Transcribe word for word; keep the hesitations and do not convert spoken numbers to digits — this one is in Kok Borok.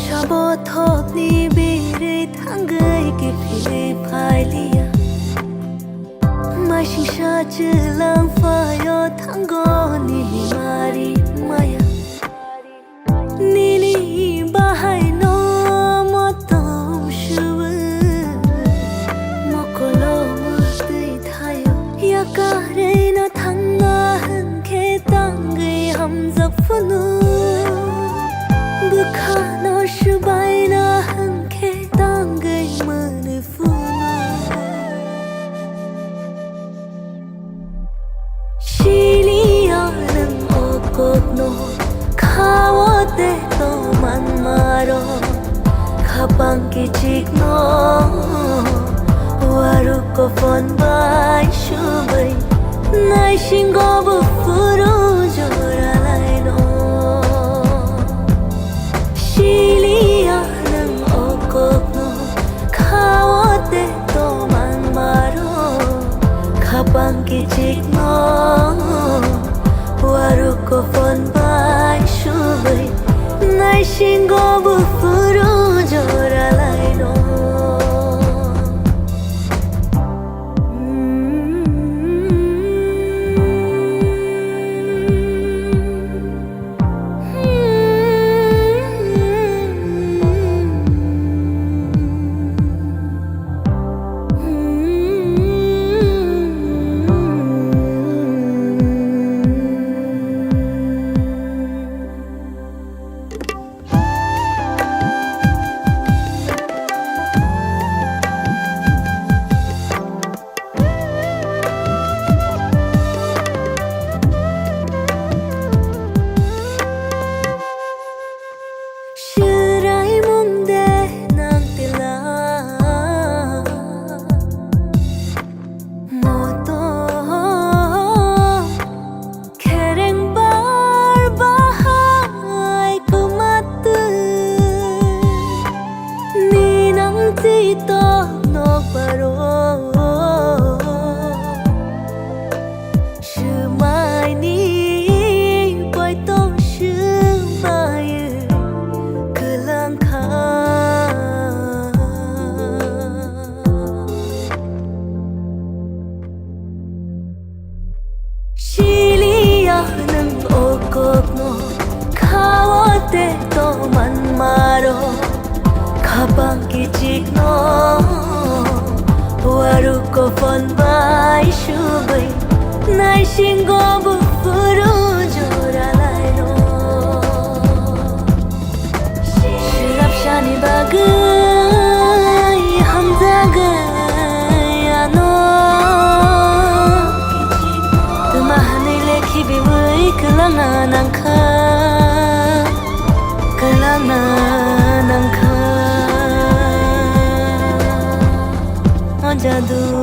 Sabo thopni birwi thangwi kiphilwi phailiya. Maisingsa chwlang phaio thango nini mari maya. Nini bahaino motom subu mokolo mutwi thaio. Yakarino thangna hwnkhe tangwi hamjak phunu. Bwkhano swbaina hwnkhe tangwi mwnwi phunu. Siliya nwng o kokno, khao tei tongmani maro. Khapang kichikno, waruk kophon bai subwi, naisingo buphuru joralaino. Siliya nwng o kokno, khao tei tongmani maro. Khapang kichikno, waruk kophon bai subwi, naisingo buphuru joralaino. Swraimung de nang tila moto. Khereng bar bahai kwmatwi ninang twi tok nok baro. Swmaini poito swmai kwlang kha. Siliya nwng o kokno, khao tei tongmani maro. Khapang kichikno, waruk kophon bai subwi, naisingo buphuru joralaino. Swrapsani bagwi hamjagwi ano. Twma hwnwi le khibiwi kwlangna nangkha, kwlangna nangkha. O jadu.